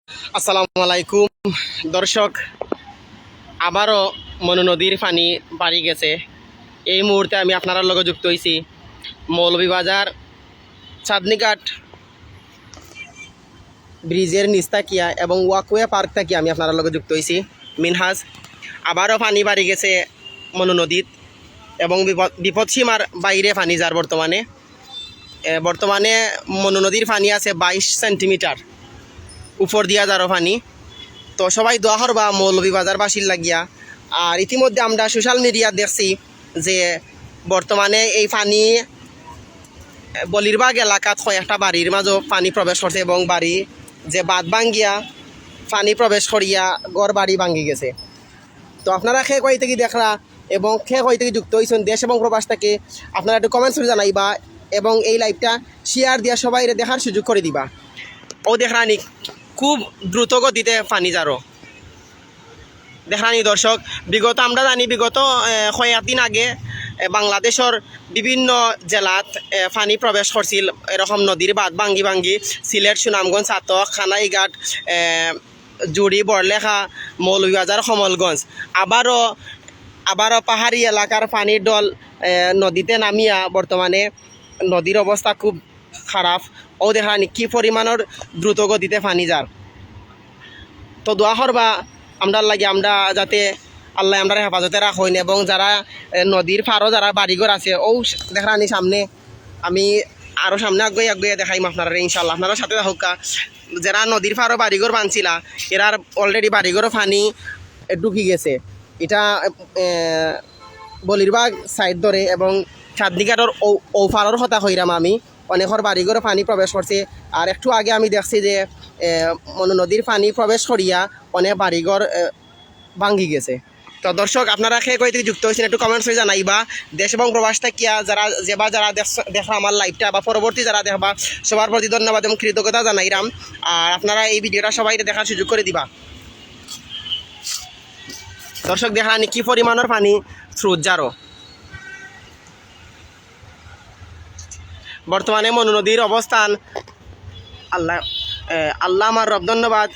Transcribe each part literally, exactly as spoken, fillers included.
আসসালামু আলাইকুম দর্শক, আবারও মনু নদীর পানি বাড়ি গেছে। এই মুহূর্তে আমি আপনারার লগে যুক্ত অইছি মৌলভীবাজার চাঁদনীঘাট ব্রিজের নিচ থাকিয়া এবং ওয়াকওয়ে পার্ক থাকিয়া আমি আপনারার লগে যুক্ত অইছি মিনহাজ। আবারও পানি বাড়ি গেছে মনু নদীত এবং বিপদ, বিপদসীমার বাইরে পানি যার বর্তমানে। এ, বর্তমানে মনু নদীর পানি আছে বাইশ সেন্টিমিটার উপর দিয়া যারও পানি। তো সবাই দোয়া করবা মৌলভীবাজারবাসীর লাগিয়া। আর ইতিমধ্যে আমরা সোশ্যাল মিডিয়া দেখছি যে বর্তমানে এই পানি বলিরবাগ এলাকাত কয়েকটা বাড়ির মাঝে পানি প্রবেশ করছে এবং বাড়ি যে বাঁধ ভাঙ্গিয়া পানি প্রবেশ করিয়া ঘর বাড়ি ভাঙ্গি গেছে। তো আপনারা কে কই থাকি দেখরা এবং কে কই থাকি যুক্ত অইছইন দেশ এবং প্রবাস থাকি, আপনারা একটু কমেন্টস করি জানাইবা এবং এই লাইভটা শেয়ার দিয়া সবাইরে দেখার সুযোগ করি দিবা। অউ দেখরানি খুব দ্রুত গতিতে পানি যারও। দেখরানি দর্শক, বিগত আমরা জানি বিগত, এ, কয়েকদিন আগে, এ, বাংলাদেশর বিভিন্ন জেলাত, এ, পানি প্রবেশ করছিল এরকম নদীর বাঁধ ভাঙ্গি ভাঙ্গি। সিলেট, সুনামগঞ্জ, ছাতক, কানাইঘাট, এ, জুড়ি, বড়লেখা, মৌলভীবাজার, কমলগঞ্জ। আবারও, আবারও পাহাড়ি এলাকার পানির ঢল, এ, নদীতে নামিয়া বর্তমানে নদীর অবস্থা খুব খারাপ। অউ দেখরানি কি পরিমাণর দ্রুত গতিতে পানি যার। তো দোয়া করবা আমরার লাগি, আমরা যাতে আল্লায় আমরারে হেফাজতে রাখইন এবং যারা, এ, নদীর পারও যারা বাড়িঘর আছে, অউ দেখরানি সামনে আমি আরও সামনে আগুয়াই আগুয়াই দেখাইমু আপনারারে ইনশাআল্লাহ। আপনারা সাথে থাকউক্কা। যারা নদীর পারও বাড়িঘর বানছিলা, এরার already বাড়িঘরও পানি, এ, ঢুকি গেছে। ইটা, এ, বলিরবাগ সাইড ধরে এবং চাঁদনীঘাটর অউ, অউ পারর কথা কইরাম আমি, অনেকর বাড়িঘরও পানি প্রবেশ করছে। আর একটু আগে আমি দেখছি যে, এ, মনু নদীর পানি প্রবেশ করিয়া অনেক বাড়িঘর, এ, ভাঙ্গি গেছে। তো দর্শক, আপনারা কে কই থাকি যুক্ত অইছইন একটু কমেন্টস করি জানাইবা। দেশ এবং প্রবাস থাকিয়া যারা, যেবা যারা দেখ-, দেখরা আমার লাইভটা বা পরবর্তী যারা দেখবা, সবার প্রতি ধন্যবাদ এবং কৃতজ্ঞতা জানাইরাম। আর আপনারা এই ভিডিওটা সবাইরে দেখার সুযোগ করি দিবা। দর্শক, দেখরানি কি পরিমাণর পানি স্রোত যারও। বর্তমানে মনু নদীর অবস্থান আল্লাহ, এ, আল্লাহ আমার রব, ধন্যবাদ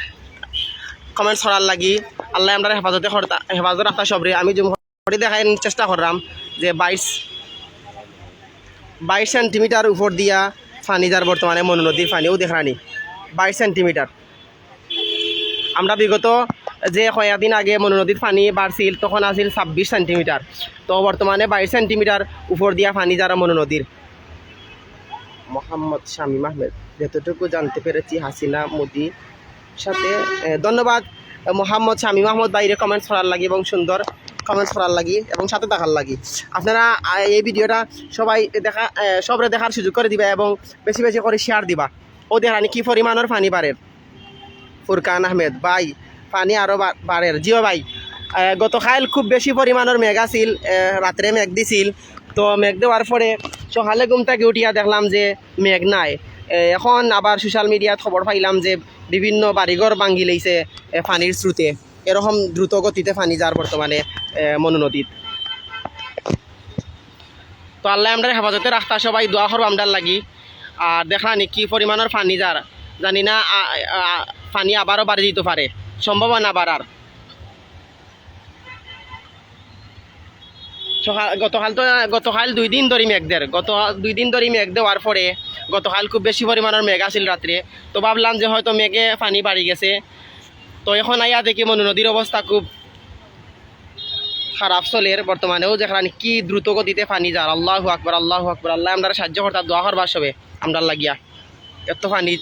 কমেন্টস করার লাগি। আল্লায় আমরারে হেফাজতে করতা, হেফাজত রাখতা সবরে। আমি জুম করি দেখাইন চেষ্টা কররাম যে বাইশ, বাইশ সেন্টিমিটার উপর দিয়া পানি যার বর্তমানে মনু নদীর পানি, অউ দেখরানি বাইশ সেন্টিমিটার। আমরা বিগত যে কয়েকদিন আগে মনু নদীর পানি বাড়ছিল, তখন আছিল ছাব্বিশ সেন্টিমিটার, তো বর্তমানে বাইশ সেন্টিমিটার উপর দিয়া পানি যার মনু নদীর। মোহাম্মদ শামীম আহমেদ, যতটুকু জানতে পেরেছি হাসিনা মোদি সাথে, এ, ধন্যবাদ, এ, মোহাম্মদ শামীম আহমদ ভাইরে কমেন্টস করার লাগি এবং সুন্দর কমেন্টস করার লাগি এবং সাথে থাকার লাগি। আপনারা, আ, এই ভিডিওটা সবাই দেখা, এ, সবরে দেখার সুযোগ করি দিবা এবং বেশি বেশি করি শেয়ার দিবা। অউ দেখরানি কি পরিমাণর পানি বাড়ের। ফুরকান আহমেদ ভাই, পানি আরও বা-, বাড়ের। জিও ভাই, এ, গতকাইল খুব বেশি পরিমাণর মেঘ আছিল, এ, রাত্রে মেঘ দিছিল। তো মেঘ দেওয়ার পরে সকালে ঘুম থাকি উঠিয়া দেখলাম যে মেঘ নাই। এ, এখন আবার সোশ্যাল মিডিয়াত খবর পাইলাম যে বিভিন্ন বাড়িঘর ভাঙ্গি লইছে, এ, পানির স্রোতে। এরকম দ্রুত গতিতে পানি যার বর্তমানে, এ, মনু নদীত। তো আল্লায় আমরারে হেফাজতে রাখতা, সবাই দোয়া করবা আমরার লাগি। আর দেখরানি কি পরিমাণর পানি যার, জানি না, আ, আ, পানি আবারও বাড়ি দিতে পারে, সম্ভাবনা বাড়ার। সকাল, গতকাল তো, গতকাল দুই দিন ধরি মেঘ দের, গত দুই দিন ধরি মেঘ দেওয়ার পরে গতকাল খুব বেশি পরিমাণর মেঘ আছিল রাত্রে, তো ভাবলাম যে হয়তো মেঘে পানি বাড়ি গেছে। তো এখন আইয়া দেখি মনু নদীর অবস্থা খুব খারাপ চলের বর্তমানেও, যেখানে কি দ্রুত গতিতে পানি যার। আল্লাহু আকবার, আল্লাহু আকবার। আল্লায় আমরারে সাহায্য করতা, দোয়া করবা সবে আমরার লাগিয়া। এত পানি।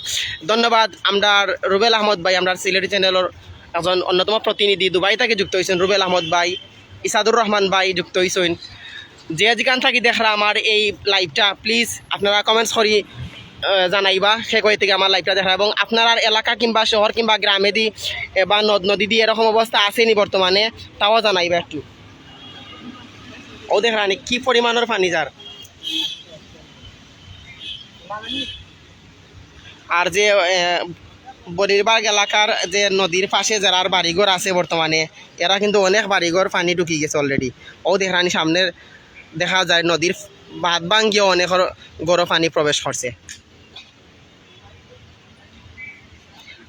ধন্যবাদ আমরার রুবেল আহমদ ভাই, আমরার সিলেটি চ্যানেলর একজন অন্যতম প্রতিনিধি, দুবাই থাকি যুক্ত অইছইন রুবেল আহমদ ভাই, ইসাদুর রহমান ভাই যুক্ত অইছইন। যে যেখান থাকি দেখরা আমার এই লাইভটা, please আপনারা কমেন্টস করি, আহ, জানাইবা কে কই থাকি আমার লাইভটা দেখরা, এবং আপনারার এলাকা কিংবা শহর কিংবা গ্রামেদি, এ, বা নদ নদীদি এরকম অবস্থা আছে নি বর্তমানে, তাও জানাইবা একটু। অউ দেখরানি কি পরিমাণর পানি যার। আর যে, এ, বলিরবাগ এলাকার যে নদীর পাশে যারার বাড়িঘর আছে বর্তমানে, এরা কিন্তু অনেক বাড়িঘর পানি ঢুকি গেছে already। অউ দেখরানি সামনের দেখা যায় নদীর বাঁধ ভাঙ্গিয়া অনেকর ঘরো পানি প্রবেশ করছে।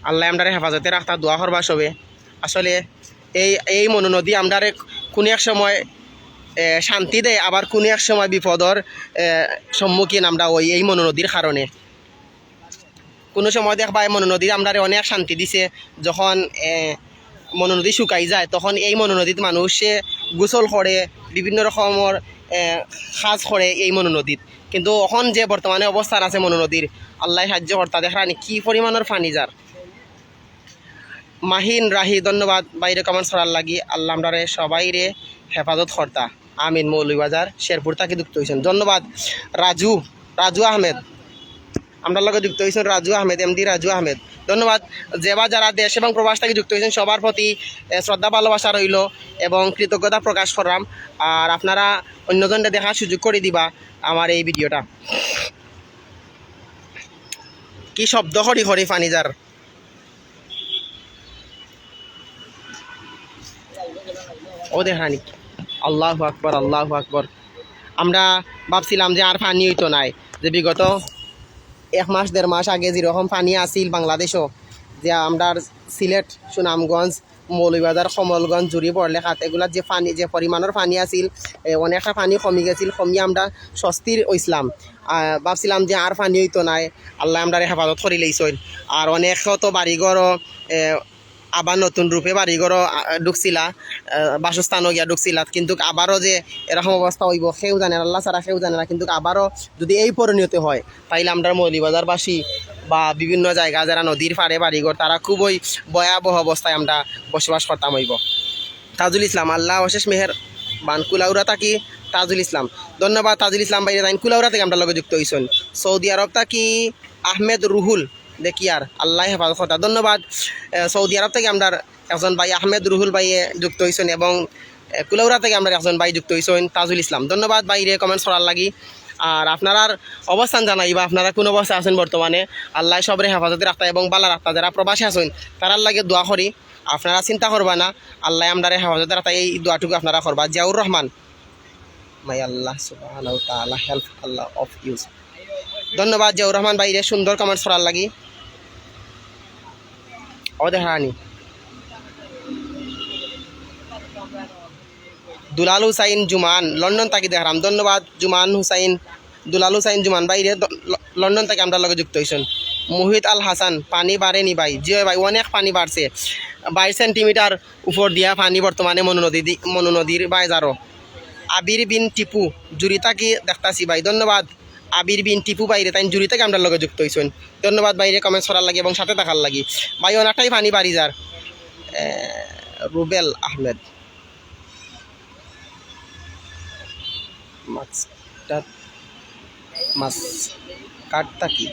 আল্লায় আমরারে হেফাজতে রাখতা, দোয়া করবা সবে। আসলে এই, এই মনু নদী আমরারে কুনু এক সময়, এ, শান্তি দেয়, আবার কুনু এক সময় বিপদর, এ, সম্মুখীন আমরা অই এই মনু নদীর কারণে। কুনু সময় দেখবা এই মনু নদী আমরারে অনেক শান্তি দিছে। যখন, এ, মনু নদী শুকাই যায়, তখন এই মনু নদীত মানুষে গোসল করে, বিভিন্ন রকমর, এ, কাজ করে এই মনু নদীত। কিন্তু অখন যে বর্তমানে অবস্থান আছে মনু নদীর, আল্লায় সাহায্য করতা, দেখরানি কি পরিমাণর পানি যার। মাহিন রাহি, ধন্যবাদ বাইরে comments করার লাগি। আল্লায় আমরারে সবাইরে হেফাজত করতা। আমিন। মৌলভীবাজার শেরপুর থাকি যুক্ত অইছইন, ধন্যবাদ। রাজু, রাজু আহমেদ আমরার লগে যুক্ত অইছইন, রাজু আহমেদ, এমডি রাজু আহমেদ, ধন্যবাদ। যেবা যারা দেশ এবং প্রবাস থাকি যুক্ত অইছইন, সবার প্রতি, এ, শ্রদ্ধা ভালোবাসা রইল এবং কৃতজ্ঞতা প্রকাশ করলাম। আর আপনারা অন্যজনরে দেখার সুযোগ করি দিবা আমার এই ভিডিওটা। কি শব্দ করি করি পানি যার। ও দেখরানি, আল্লাহু আকবার, আল্লাহু আকবার। আমরা ভাবছিলাম যে আর পানি অইতো নায়, যে বিগত এক মাস দেড় মাস আগে যেরকম পানি আছিল বাংলাদেশও, যে আমরার সিলেট, সুনামগঞ্জ, মৌলভীবাজার, কমলগঞ্জ, জুড়ি, বড়লেখাত এগুলাত যে পানি, যে পরিমাণর পানি আছিল, এ, অনেকটা পানি কমি গেছিল, কমিয়া আমরা স্বস্তির অইছলাম। আহ, ভাবছিলাম যে আর পানি অইতো নায়, আল্লায় আমরারে হেফাজত করি লইছইন। আর অনেক তো বাড়িঘরও, এ, আবার নতুন রূপে বাড়িঘরও, আ, ঢুকছিলা, আ, বাসস্থানও গিয়া ঢুকছিলা, কিন্তু আবারও যে এরকম অবস্থা অইবো কেউ জানে না, আল্লাহ ছাড়া কেউ জানে না। কিন্তু আবারও যদি এই পরিণতি হয়, তাইলে আমরার মৌলভীবাজারবাসী বা বিভিন্ন জায়গা যারা নদীর পাড়ে বাড়িঘর, তারা খুবই ভয়াবহ অবস্থায় আমরা বসবাস করতাম অইবো। তাজুল ইসলাম, আল্লাহ অশেষ মেহেরবান, কুলাউড়া থাকি তাজুল ইসলাম। ধন্যবাদ তাজুল ইসলাম ভাইরে, তাইন কুলাউড়া থাকি আমরার লগে যুক্ত অইছইন। সৌদি আরব থাকি আহমেদ রুহুল, দেখি আর আল্লায় হেফাজত করতা। ধন্যবাদ। এ, সৌদি আরব থাকি আমরার একজন ভাই আহমেদ রুহুল ভাইয়ে যুক্ত অইছইন এবং, এ, কুলাউড়া থাকি আমরার একজন ভাই যুক্ত অইছইন তাজুল ইসলাম। ধন্যবাদ ভাইরে comments করার লাগি। আর আপনারার অবস্থান জানাইবা, আপনারা কুন অবস্থায় আছইন বর্তমানে। আল্লায় সবরে হেফাজতে রাখতা এবং ভালা রাখতা। যারা প্রবাসে আছইন, তারার লাগি দোয়া করি। আপনারা চিন্তা করবা না, আল্লায় আমরারে হেফাজতে রাখতা, এই দোয়াটুকু আপনারা করবা। জিয়াউর Rahman, my Allah subhanahu wa ta'ala help Allah of you। ধন্যবাদ জিয়াউর রহমান ভাইরে সুন্দর comments করার লাগি। ও দেখরানি। দুলাল হুসাইন জুমান, লন্ডন থাকি দেখরাম। ধন্যবাদ জুমান হুসাইন, দুলাল হুসাইন জুমান ভাইরে, দ-, ল-, লন্ডন থাকি আমরার লগে যুক্ত অইছইন। মুহিত আল হাসান, পানি বাড়েনি ভাই? জি অয় ভাই, অনেক পানি বাড়ছে, বাইশ সেন্টিমিটার উপর দিয়া পানি বর্তমানে মনু নদী দি-, মনু নদীর বায় যারও। আবির বিন টিপু, জুড়ি থাকি দেখতাছি ভাই, ধন্যবাদ। আবির বিন টিপু ভাইরে, তাইন জুড়ি থাকি আমরার লগে যুক্ত অইছইন। ধন্যবাদ ভাইরে comments করার লাগি এবং সাথে থাকার লাগি। ভাই, অনেকটাই পানি বাড়ি যার। এ, রুবেল আহমেদ, মাস্কাট, মাস্কাট থাকি।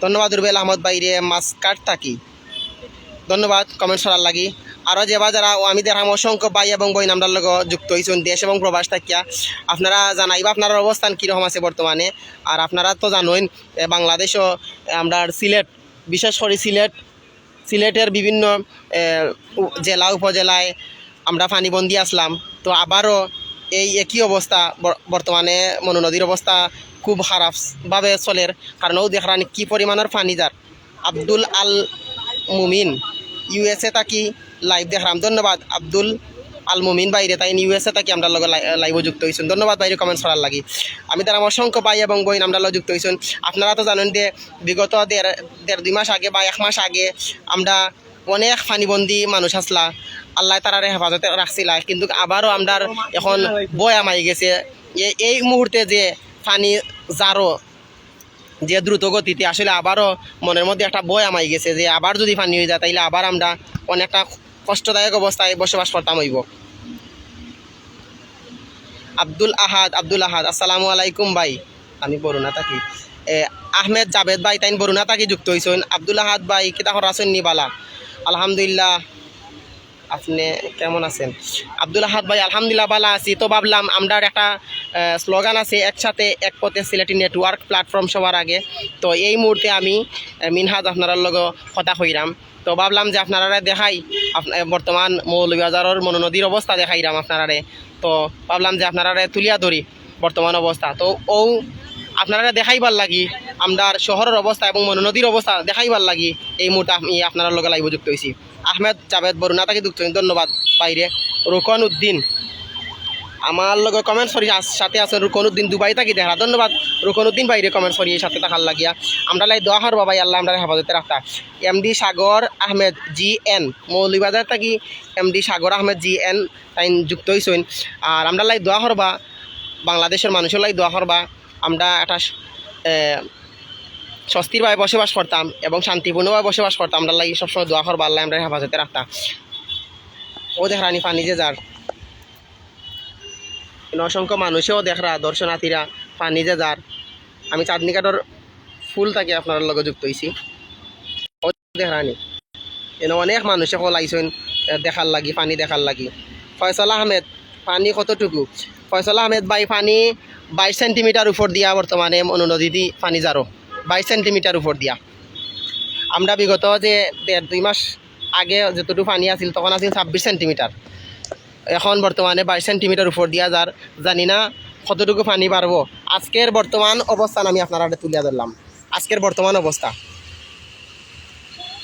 ধন্যবাদ রুবেল আহমদ ভাইরে, মাস্কাট থাকি। ধন্যবাদ comments করার লাগি। আরও যেবা যারা, ও আমি দেখরাম অসংখ্য ভাই এবং বইন আমরার লগে যুক্ত অইছইন দেশ এবং প্রবাস থাকিয়া। আপনারা জানাইবা আপনারার অবস্থান কিরকম আছে বর্তমানে। আর আপনারা তো জানইন, এ, বাংলাদেশও, এ, আমরার সিলেট, বিশেষ করি সিলেট, সিলেটের বিভিন্ন, এ, উ-, জেলা উপজেলায় আমরা পানিবন্দী আছলাম। তো আবারও এই একই অবস্থা, ব-, বর্তমানে মনু নদীর অবস্থা খুব খারাপভাবে চলের, কারণ অউ দেখরানি কি পরিমাণর পানি যার। আব্দুল আল মুমিন, ইউএসএ থাকি live দেখরাম। ধন্যবাদ আব্দুল আল মুমিন ভাইরে, তাইন ইউএসএ থাকি আমরার লগে লাই-, liveও যুক্ত অইছইন। ধন্যবাদ ভাইরে comments করার লাগি। আমি দেখরাম অসংখ্য ভাই এবং বইন আমরার লগে যুক্ত অইছইন। আপনারা তো জানইন যে বিগত দেড়, দেড় দুই মাস আগে বা এক মাস আগে আমরা অনেক পানিবন্দী মানুষ আছলা, আল্লায় তারারে হেফাজতে রাখছিলা, কিন্তু আবারও আমরার এখন ভয় আমাই গেছে। এ-, এই মুহূর্তে যে পানি যারও যে দ্রুত গতিতে, আসলে আবারও মনের মধ্যে একটা ভয় আমাই গেছে যে আবার যদি পানি অই যায়, তাইলে আবার আমরা অনেকটা কষ্টদায়ক অবস্থায় বসবাস করতাম অইবো। আব্দুল আহাদ, আব্দুল আহাদ, আসসালামু আলাইকুম ভাই, আমি বরুণা থাকি। এ, আহমেদ জাবেদ ভাই, তাইন বরুণা থাকি যুক্ত অইছইন। আব্দুল আহাদ ভাই, কিতা খবর, আছইন নি বালা? আলহামদুলিল্লাহ, আপনি কেমন আছেন? আব্দুল আহাদ ভাই, আলহামদুলিল্লাহ, বালা আছি। তো ভাবলাম, আমরার একটা, এ, slogan আছে, "একসাথে এক পথে সিলেটি network platform সবার আগে।" তো এই মুহূর্তে আমি, এ, মিনহাজ আপনারার লগে কথা কইরাম। তো ভাবলাম যে আপনারারে দেখাই, আপ-, এ, বর্তমান মৌলভীবাজারর মনু নদীর অবস্থা দেখাইরাম আপনারারে। তো ভাবলাম যে আপনারারে তুলিয়া ধরি বর্তমান অবস্থা। তো অউ আপনারারে দেখাইবার লাগি, আমরার শহরর অবস্থা এবং মনু নদীর অবস্থা দেখাইবার লাগি এই মুহূর্তে আপ-, ই আপনারার লগে live-ও যুক্ত অইছি। আহমেদ জাভেদ বরুণা থাকি যুক্ত অইছইন, ধন্যবাদ ভাইরে। রুকন উদ্দিন আমার লগে comments করি আস-, সাথে আছইন রুকন উদ্দিন দুবাই থাকি দেখরা, ধন্যবাদ রুকন উদ্দিন ভাইরে comments করি সাথে থাকার লাগিয়া। আমরার লাগি দোয়া করবা ভাই, আল্লায় আমরারে হেফাজতে রাখতা। এমডি সাগর আহমেদ জি এন মৌলভীবাজার থাকি, এমডি সাগর আহমেদ জি এন তাইন যুক্ত অইছইন। আর আমরার লাগি দোয়া করবা, বাংলাদেশর মানুষর লাগি দোয়া করবা। আমরা একটা স-, এ, স্বস্তির ভাবে বসবাস করতাম এবং শান্তিপূর্ণভাবে বসবাস করতাম। আমরার লাগি সবসময় দোয়া করবা, আল্লায় আমরারে হেফাজতে রাখতা। অউ দেখরানি পানি যে যার, অসংখ্য মানুষেও দেখরা, দর্শনার্থীরা, পানি যে যার। আমি চাঁদনীঘাটর ফুল থাকি আপনারার লগে যুক্ত অইছি। অউ দেখরানি, এনে অনেক মানুষে অকল আইছইন, এ, দেখার লাগি, পানি দেখার লাগি। ফয়সাল আহমেদ, পানি কতটুকু? ফয়সাল আহমেদ ভাই, পানি বাইশ সেন্টিমিটার উপর দিয়া বর্তমানে মনু নদীদি পানি যারো, বাইশ সেন্টিমিটার উপর দিয়া। আমরা বিগত যে দেড় দুই মাস আগে যতটুকু পানি আছিল, তখন আছিল ছাব্বিশ সেন্টিমিটার। এখন বর্তমানে বাইশ সেন্টিমিটার উপর দিয়া যার, জানি না কতটুকু পানি বাড়বো। আজকের বর্তমান অবস্থান আমি আপনারারে তুলিয়া ধরলাম, আজকের বর্তমান অবস্থা,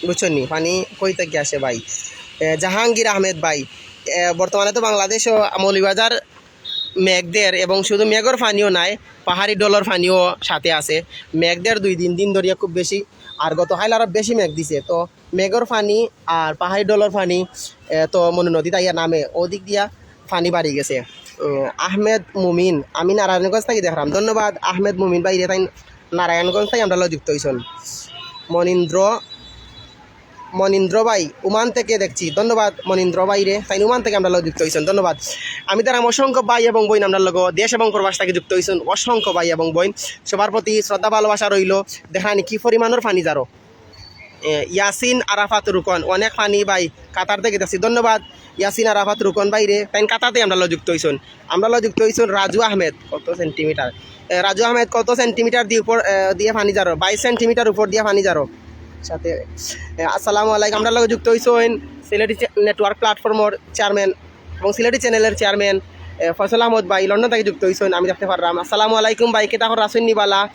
বুঝছইন নি? পানি কই থাকি আসে ভাই? এ, জাহাঙ্গীর আহমেদ ভাই, এ, বর্তমানে তো বাংলাদেশও মৌলভীবাজার মেঘ দের এবং শুধু মেঘর পানিও নায়, পাহাড়ি ঢলর পানিও সাথে আছে। মেঘ দের দুই তিন দিন ধরিয়া খুব বেশি, আর গতকাইল আরো বেশি মেঘ দিছে, তো মেঘর পানি আর পাহাড়ি ঢলর পানি, এ, তো মনু নদীত আইয়া নামে, ওদিক দিয়া পানি বাড়ি গেছে। উম, আহমেদ মুমিন, আমি নারায়ণগঞ্জ থাকি দেখরাম, ধন্যবাদ আহমেদ মুমিন ভাইরে, তাইন নারায়ণগঞ্জ থাকি আমরার লগে যুক্ত অইছইন। মনীন্দ্র, মনীন্দ্র ভাই ওমান থেকে দেখছি, ধন্যবাদ মনীন্দ্র ভাইরে, তাইন ওমান থাকি আমরার লগে যুক্ত অইছইন, ধন্যবাদ। আমি দেখরাম অসংখ্য ভাই এবং বইন আমরার লগে দেশ এবং প্রবাস থাকি যুক্ত অইছইন, অসংখ্য ভাই এবং বইন, সবার প্রতি শ্রদ্ধা ভালোবাসা রইলো। দেখরানি কি পরিমাণর পানি যারো। এ, ইয়াসিন আরাফাত রুকন, অনেক পানি ভাই, কাতার থাকি দেখছি, ধন্যবাদ ইয়াসিন আরাফাত রুকন ভাইরে, তাইন কাতার থাকি আমরার লগে যুক্ত অইছইন। আমরার লগে যুক্ত অইছইন রাজু আহমেদ, কত সেন্টিমিটার? এ, রাজু আহমেদ, কত সেন্টিমিটার দি উপর, এ, দিয়া পানি যারো? বাইশ সেন্টিমিটার উপর দিয়া পানি যারো। সাথে, এ, আসসালামু আলাইকুম, আমরার লগে যুক্ত অইছইন সিলেটি চে-, নেটওয়ার্ক প্ল্যাটফর্মর চেয়ারম্যান এবং সিলেটি চ্যানেলর চেয়ারম্যান, এ, ফয়সাল আহমদ ভাই লন্ডন থাকি যুক্ত অইছইন, আমি দেখতে পাররাম। আসসালামু আলাইকুম ভাই, কিতা খবর, আছইন নি ভালা?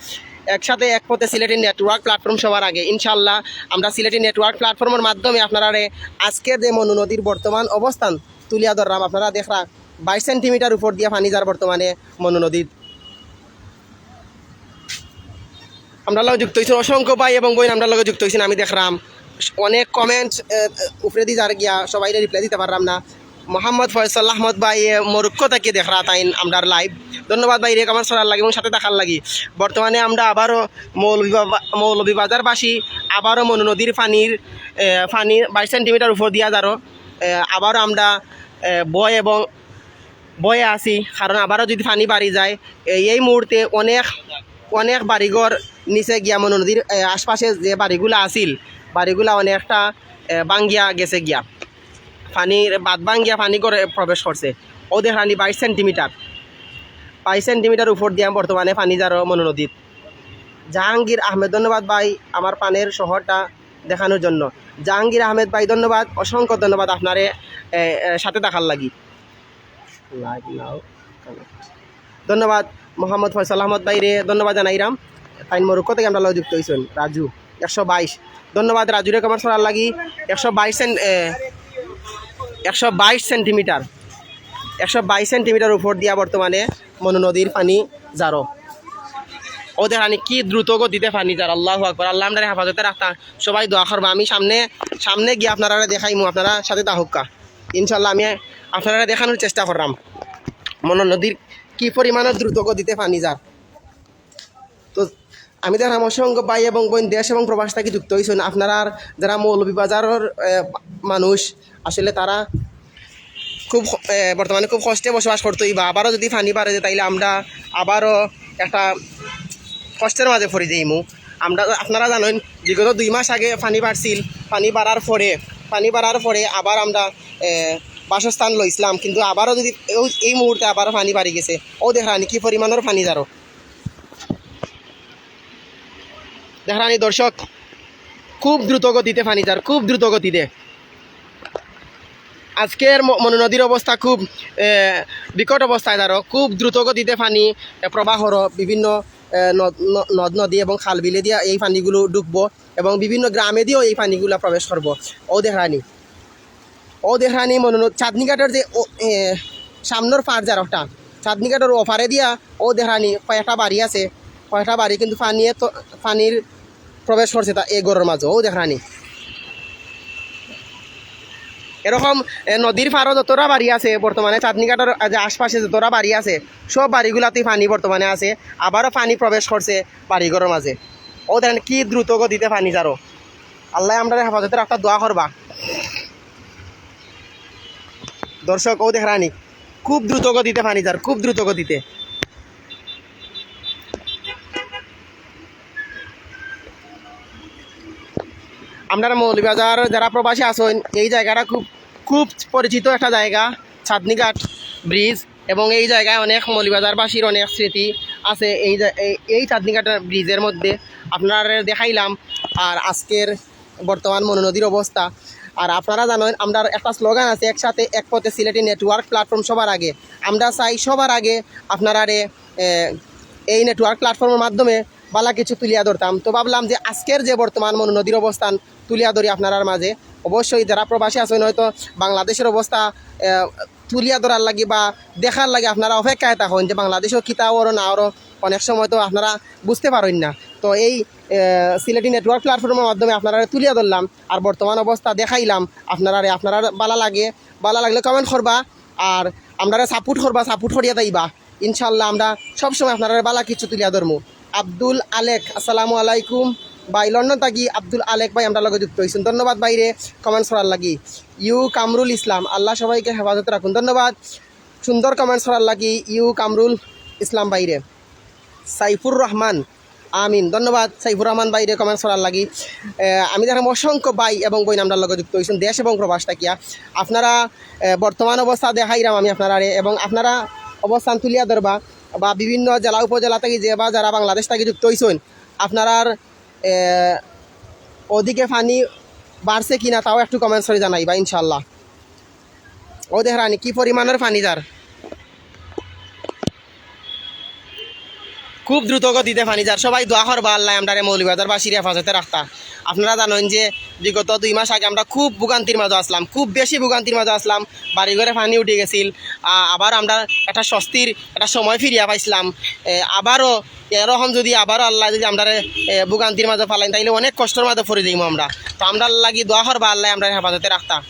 একসাথে এক পথে সিলেটি নেটওয়ার্ক প্ল্যাটফর্ম সবার আগে। ইনশাআল্লাহ আমরা সিলেটি নেটওয়ার্ক প্ল্যাটফর্মর মাধ্যমে আপনারারে আজকের যে মনু নদীর বর্তমান অবস্থান তুলিয়া ধররাম, আপনারা দেখরা বাইশ সেন্টিমিটার উপর দিয়া পানি যার বর্তমানে মনু নদীত। আমরার লগে যুক্ত অইছইন অসংখ্য ভাই এবং বইন, আমরার লগে যুক্ত অইছইন। আমি দেখরাম অনেক comment, এ, উপরেদি যার গিয়া, সবাইরে reply দিতে পাররাম না। মোহাম্মদ ফয়সাল আহমদ ভাই, এ, মরক্কো থাকি দেখরা তাইন আমরার live। ধন্যবাদ ভাইরে, comment করার লাগি এবং সাথে থাকার লাগি। বর্তমানে আমরা আবারও মৌলভীবাবা-, মৌলভীবাজারবাসী আবারও মনু নদীর পানির, এ, পানি বাইশ সেন্টিমিটার উপর দিয়া যারো। এ, আবারও আমরা, এ, ভয় এবং ভয়ে আছি, কারণ আবারও যদি পানি বাড়ি যায়, এ, এই মুহূর্তে অনেক, অনেক বাড়িঘর নিচে গিয়া মনু নদীর, এ, আশপাশে যে বাড়িগুলা আছিল, বাড়িগুলা অনেকটা, এ, ভাঙ্গিয়া গেছে গিয়া। পানির বাঁধ ভাঙ্গিয়া পানি ঘরে প্রবেশ করছে। অউ দেখরানি বাইশ সেন্টিমিটার, বাইশ সেন্টিমিটার উপর দিয়া বর্তমানে পানি যারো মনু নদীত। জাহাঙ্গীর আহমেদ, ধন্যবাদ ভাই আমার পানের শহরটা দেখানোর জন্য। জাহাঙ্গীর আহমেদ ভাই, ধন্যবাদ, অসংখ্য ধন্যবাদ আপনারে, এ, এ, সাথে থাকার লাগি। Live now connect। ধন্যবাদ মোহাম্মদ ফয়সাল আহমদ ভাইরে, ধন্যবাদ জানাইরাম। তাইন মরক্কো থাকি আমরার লগে যুক্ত অইছইন। রাজু, একশো বাইশ। ধন্যবাদ রাজুরে comment করার লাগি। একশো বাইশ সেন-, এ, একশো বাইশ সেন্টিমিটার, একশো বাইশ সেন্টিমিটার উপর দিয়া বর্তমানে মনু নদীর পানি যারো। অউ দেখরানি কি দ্রুত গতিতে পানি যার, আল্লাহু আকবার। আল্লায় আমরারে হেফাজতে রাখতা, সবাই দোয়া করবা। আমি সামনে, সামনে গিয়া আপনারারে দেখাইমু, আপনারা সাথে থাকউক্কা। ইনশাআল্লাহ আমি আপনারারে দেখানোর চেষ্টা কররাম মনু নদীর কি পরিমাণে দ্রুত গতিতে পানি যার। তো আমি দেখরাম অসংখ্য ভাই এবং বইন দেশ এবং প্রবাস থাকি যুক্ত অইছইন। আপনারার যারা মৌলভীবাজারর, এ, মানুষ, আসলে তারা খুব ক-, এ, বর্তমানে খুব কষ্টে বসবাস করতে অইবা। আবারও যদি পানি বাড়ে যায়, তাইলে আমরা আবারও একটা কষ্টের মাঝে পড়ি যাইমু। আমরা, আপনারা জানইন, বিগত দুই মাস আগে পানি বাড়ছিল, পানি বাড়ার পরে, পানি বাড়ার পরে আবার আমরা, এ, বাসস্থান লইছিলাম, কিন্তু আবারও যদি এই, এই মুহূর্তে আবারও পানি বাড়ি গেছে, অউ দেখরানি কি পরিমাণর পানি যারো। দেখরানি দর্শক, খুব দ্রুত গতিতে পানি যার, খুব দ্রুত গতিতে। আজকের ম-, মনু নদীর অবস্থা খুব, এ, বিকট অবস্থায় যারো, খুব দ্রুত গতিতে পানি, এ, প্রবাহ হরো বিভিন্ন, এ, নদ, ন-, নদ নদী এবং খাল বিলে দিয়া এই পানিগুলো ঢুকবো এবং বিভিন্ন গ্রামে দিয়েও এই পানিগুলা প্রবেশ করবো। অউ দেখরানি, অউ দেখরানি মনোনদ-, চাঁদনীঘাটর যে ও-, এ, সামনর পাড় যার একটা, চাঁদনীঘাটর ওপারে দিয়া অউ দেখরানি কয়েকটা বাড়ি আছে, কয়েকটা বাড়ি কিন্তু পানিয়ে তো, পানির প্রবেশ করছে তা এই ঘরর মাঝে। অউ দেখরানি এরকম, এ, নদীর পাড়ও যতটা বাড়ি আছে বর্তমানে, চাঁদনীঘাটর, এ, যে আশপাশে যতটা বাড়ি আছে, সব বাড়িগুলাতেই পানি বর্তমানে আছে। আবারও পানি প্রবেশ করছে বাড়িঘরর মাঝে। অউ দেখরানি কি দ্রুত গতিতে পানি যারো। আল্লায় আমরারে হেফাজতে রাখতা, দোয়া করবা। দর্শক, অউ দেখরানি খুব দ্রুত গতিতে পানি যার, খুব দ্রুত গতিতে। আমরার মৌলভীবাজার যারা প্রবাসী আছইন, এই জায়গাটা খুব, খুব পরিচিত একটা জায়গা, চাঁদনীঘাট ব্রিজ। এবং এই জায়গায় অনেক মৌলভীবাজারবাসীর অনেক স্মৃতি আছে। এই জা-, এই, এই চাঁদনীঘাট ব্রিজর মধ্যে আপনারারে দেখাইলাম। আর আজকের বর্তমান মনু নদীর অবস্থা। আর আপনারা জানেন, আমরার একটা স্লোগান আছে, "একসাথে এক পথে সিলেটি নেটওয়ার্ক প্ল্যাটফর্ম সবার আগে।" আমরা চাই সবার আগে আপনারারে, এ, এই নেটওয়ার্ক প্ল্যাটফর্মর মাধ্যমে বালা কিছু তুলিয়া ধরতাম। তো ভাবলাম যে আজকের যে বর্তমান মনু নদীর অবস্থান তুলিয়া ধরি আপনারার মাঝে। অবশ্যই যারা প্রবাসী আছেন, হয়তো বাংলাদেশের অবস্থা, এ, তুলিয়া ধরার লাগি বা দেখার লাগি আপনারা অপেক্ষায় থাকইন যে বাংলাদেশও কিতা অরো না অরো। অনেক সময় তো আপনারা বুঝতে পারইন না। তো এই, এ, সিলেটি নেটওয়ার্ক প্ল্যাটফর্মর মাধ্যমে আপনারারে তুলিয়া ধরলাম, আর বর্তমান অবস্থা দেখাইলাম আপনারারে। আপনারার বালা লাগে, বালা লাগলে কমেন্ট করবা, আর আমরারে সাপোর্ট করবা, সাপোর্ট করিয়া যাইবা। ইনশাআল্লাহ আমরা সবসময় আপনারারে বালা কিছু তুলিয়া ধরমু। আব্দুল আলেক, আসসালামু আলাইকুম ভাই, লন্ডন থাকি আব্দুল আলেক ভাই আমরার লগে যুক্ত হইছইন, ধন্যবাদ ভাইরে কমেন্টস করার লাগি। ইউ কামরুল ইসলাম, আল্লাহ সবাইকে হেফাজতে রাখুন, ধন্যবাদ সুন্দর কমেন্টস করার লাগি ইউ কামরুল ইসলাম ভাইরে। সাইফুর রহমান, আমিন, ধন্যবাদ সাইফুর রহমান ভাইরে কমেন্টস করার লাগি। এ, আমি দেখলাম অসংখ্য ভাই এবং বইন আমরার লগে যুক্ত হইছইন দেশ এবং প্রবাস থাকিয়া। আপনারা, এ, বর্তমান অবস্থা দেখাইরাম আমি আপনারারে, এবং আপনারা অবস্থান তুলিয়া ধরবা বা বিভিন্ন জেলা উপজেলা থাকি যে বা যারা বাংলাদেশ থাকি যুক্ত হইছইন, আপনারার, এ, ওদিকে পানি বাড়ছে কিনা তাও একটু কমেন্টস করি জানাইবা ইনশাআল্লাহ। অউ দেখরানি কি পরিমাণর পানি যার, খুব দ্রুত গতিতে পানি যার। সবাই দোয়া করবা আল্লায় আমরারে মৌলভীবাজারবাসীর হেফাজতে রাখতা। আপনারা জানেন যে বিগত দুই মাস আগে আমরা খুব ভোগান্তির মাঝে আসলাম, খুব বেশি ভোগান্তির মাঝে আসলাম। বাড়িঘরে পানি উঠি গেছিল। আ-, আবার আমরা একটা স্বস্তির একটা সময় ফিরিয়া পাইছিলাম। এ, আবারও এরকম যদি আবারও আল্লায় যদি আমরারে, এ, ভোগান্তির মাঝে ফালাইন, তাইলে অনেক কষ্টর মাঝে পড়ি যাইমু আমরা। তো আমরার লাগি দোয়া করবা আল্লায় আমরারে হেফাজতে রাখতা।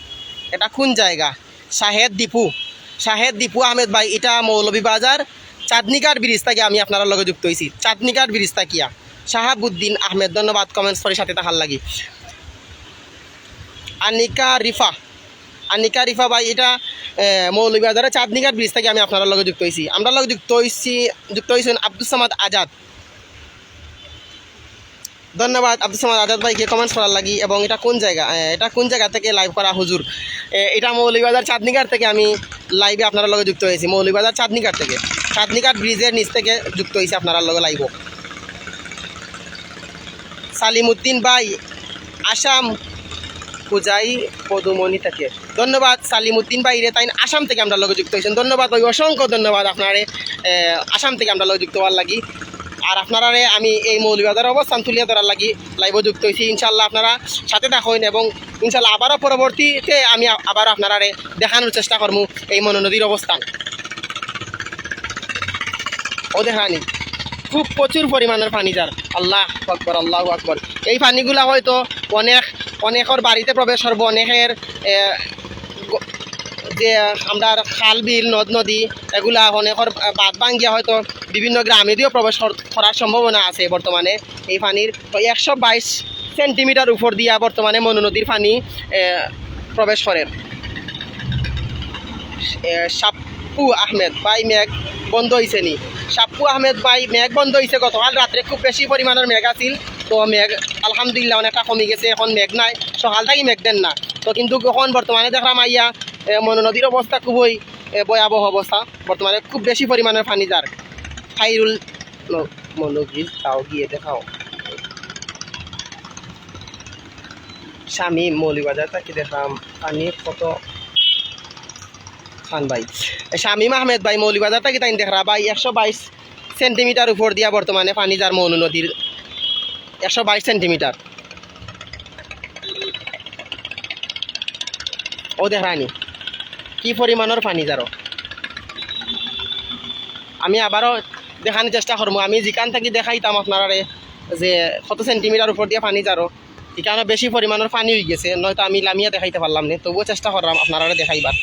এটা কোন জায়গা? শাহেদ দীপু, শাহেদ দীপু আহমেদ ভাই, এটা মৌলভীবাজার চাঁদনীঘাট ব্রিজ থাকি আমি আপনারার লগে যুক্ত হইছি। চাঁদনীঘাট ব্রিজ থাকিয়া শাহাবুদ্দিন আহমেদ, ধন্যবাদ কমেন্টস করি সাথে থাকার লাগি। আনিকা রিফা, আনিকা রিফা ভাই, এটা, এ, মৌলভীবাজারে চাঁদনীঘাট ব্রিজ থাকি আমি আপনারার লগে যুক্ত হইছি। আমরার লগে যুক্ত হইছি, যুক্ত হইছইন আব্দুস সামাদ আজাদ। ধন্যবাদ আব্দুস সামাদ আজাদ ভাইকে কমেন্টস করার লাগি। এবং এটা কোন জায়গা, এ, এটা কোন জায়গা থেকে লাইভ করা হুজুর? এ, এটা মৌলভীবাজার চাঁদনীঘাট থেকে আমি লাইভে আপনারার লগে যুক্ত হইছি, মৌলভীবাজার চাঁদনীঘাট থেকে, চাঁদনীঘাট ব্রিজর নিচ থেকে যুক্ত হইছি আপনারার লগে লাইভও। সালিমুদ্দিন ভাই, আসাম, কুজাই, পদুমনি থেকে। ধন্যবাদ সালিমুদ্দিন ভাইরে, তাইন আসাম থেকে আমরার লগে যুক্ত হইছইন। ধন্যবাদ ভাই, অসংখ্য ধন্যবাদ আপনারে, এ, আসাম থেকে আমরার লগে যুক্ত হওয়ার লাগি। আর আপনারারে আমি এই মৌলভীবাজার অবস্থান তুলিয়া ধরার লাগি লাইভও যুক্ত হইছি। ইনশাআল্লাহ আপনারা সাথে থাকইন এবং ইনশাআল্লাহ আবারও পরবর্তীতে আমি আ-, আবারও আপনারারে দেখানোর চেষ্টা করমু এই মনু নদীর অবস্থান। অউ দেখরানি, খুব প্রচুর পরিমাণর পানি যার। আল্লাহু আকবার, আল্লাহু আকবার। এই পানিগুলা হয়তো অনেক, অনেকর বাড়িতে প্রবেশ করবো, অনেকের, এ, গ-, যে আমরার খাল বিল নদ নদী এগুলা অনেকর, এ, বাঁধ ভাঙ্গিয়া হয়তো বিভিন্ন গ্রামে দিয়েও প্রবেশ কর-, করার সম্ভাবনা আছে বর্তমানে এই পানির। তো একশো বাইশ সেন্টিমিটার উপর দিয়া বর্তমানে মনু নদীর পানি, এ, প্রবেশ করের। এ, সাপ্পু আহমেদ ভাই, মেঘ বন্ধ হইছে নি? সাপ্পু আহমেদ ভাই, মেঘ বন্ধ হইছে। গতকাল রাত্রে খুব বেশি পরিমাণর মেঘ আছিল, তো মেঘ আলহামদুলিল্লাহ অনেকটা কমি গেছে, এখন মেঘ নাই। সকাল থাকি মেঘ দের না, তো কিন্তু এখন বর্তমানে দেখলাম আইয়া, এ, মনু নদীর অবস্থা খুবই, এ, ভয়াবহ অবস্থা। বর্তমানে খুব বেশি পরিমাণের পানি যার। খাইরুল ম-, মনোবিল তাও গিয়ে দেখাও। শামীম মৌলভীবাজার থাকি দেখলাম পানি কত খান ভাই। এ, শামীম আহমেদ ভাই মৌলভীবাজার থাকি তাইন দেখরা ভাই একশো বাইশ সেন্টিমিটার উপর দিয়া বর্তমানে পানি যার মনু নদীর, একশো বাইশ সেন্টিমিটার। অউ দেখরানি কি পরিমাণর পানি যারো। আমি আবারও দেখানির চেষ্টা করমু, আমি যেখান থাকি দেখাইতাম আপনারারে যে কত সেন্টিমিটার উপর দিয়া পানি যারো। ইখানো বেশি পরিমাণর পানি অইগেছে, নয়তো আমি লামিয়া দেখাইতে পারলাম না, তবুও চেষ্টা করলাম আপনারারে দেখাইবার।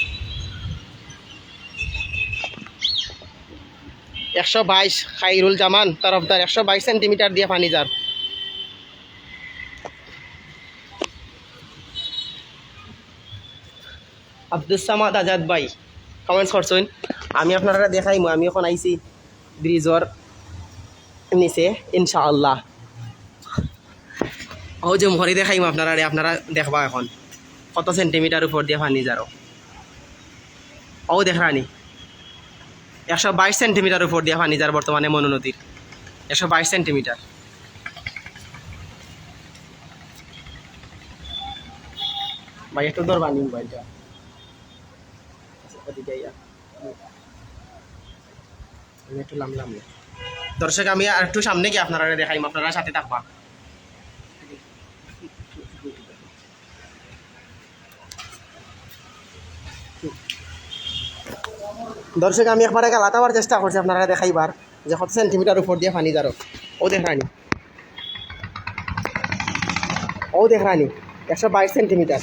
একশো বাইশ, খাইরুল জামান তরফদার, একশো বাইশ সেন্টিমিটার দিয়া পানি যার। আব্দুস সামাদ আজাদ ভাই কমেন্টস করছইন, আমি আপনারারে দেখাইমু। আমি এখন আইছি ব্রিজর নিচে, ইনশাআল্লাহ। অউ জুম করি দেখাইমু আপনারারে, আপনারা দেখবা এখন কত সেন্টিমিটার উপর দিয়া পানি যারো। অউ দেখরানি একশো বাইশ সেন্টিমিটার উপর দিয়া পানি যার বর্তমানে মনু নদীর, একশো বাইশ সেন্টিমিটার। ভাই, একটু ধরবা নি মোবাইলটা। আচ্ছা, ওদিকে আইয়া। আমি একটু লামলাম না। দর্শক, আমি আর একটু সামনে গিয়া আপনারারে দেখাইমু, আপনারা সাথে থাকবা। দর্শক, আমি একবারে গালাত আবার চেষ্টা করছি আপনারারে দেখাইবার যে কত সেন্টিমিটার উপর দিয়া পানি যারো। অউ দেখরানি, অউ দেখরানি, একশো বাইশ সেন্টিমিটার।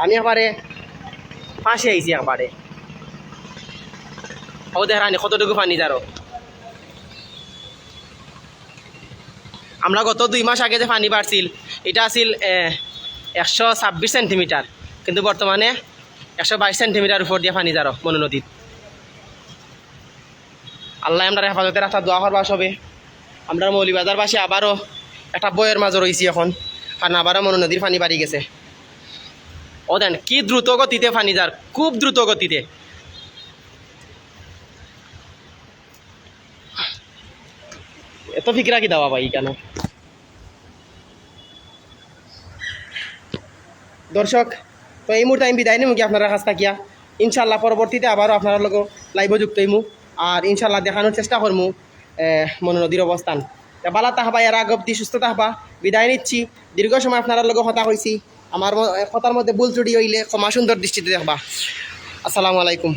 আমি একবারে পাশে আইছি একবারে। অউ দেখরানি কতটুকু পানি যারো। আমরা গত দুই মাস আগে যে পানি বাড়ছিল, ইটা আছিল, এ, একশো ছাব্বিশ সেন্টিমিটার, কিন্তু বর্তমানে একশো বাইশ সেন্টিমিটার উপর দিয়া পানি যারো মনু নদীত। আল্লায় আমরারে হেফাজতে রাখতা, দোয়া করবা সবে। আমরা মৌলভীবাজারবাসী আবারও একটা ভয়র মাঝে রইছি এখন, কারণ আবারও মনু নদীর পানি বাড়ি গেছে। অউ দেখইন কি দ্রুত গতিতে পানি যার, খুব দ্রুত গতিতে। এত ফিকরা কিতা বা ভাই ইখানো? দর্শক, তো এই মুহূর্তে আমি বিদায় নিমু কি আপনারার কাছ থাকিয়া। ইনশাআল্লাহ পরবর্তীতে আবারও আপনারার লগে লাইভও যুক্ত অইমু। আর ইনশাআল্লাহ দেখানোর চেষ্টা করমু, এ, মনু নদীর অবস্থান। তে ভালা থাকবা, এর আগ অবধি সুস্থ থাকবা। বিদায় নিচ্ছি। দীর্ঘ সময় আপনারার লগে কথা কইছি। আমার ম-, এ, কথার মধ্যে ভুল ত্রুটি অইলে ক্ষমা সুন্দর দৃষ্টিতে দেখবা। আসসালামু আলাইকুম।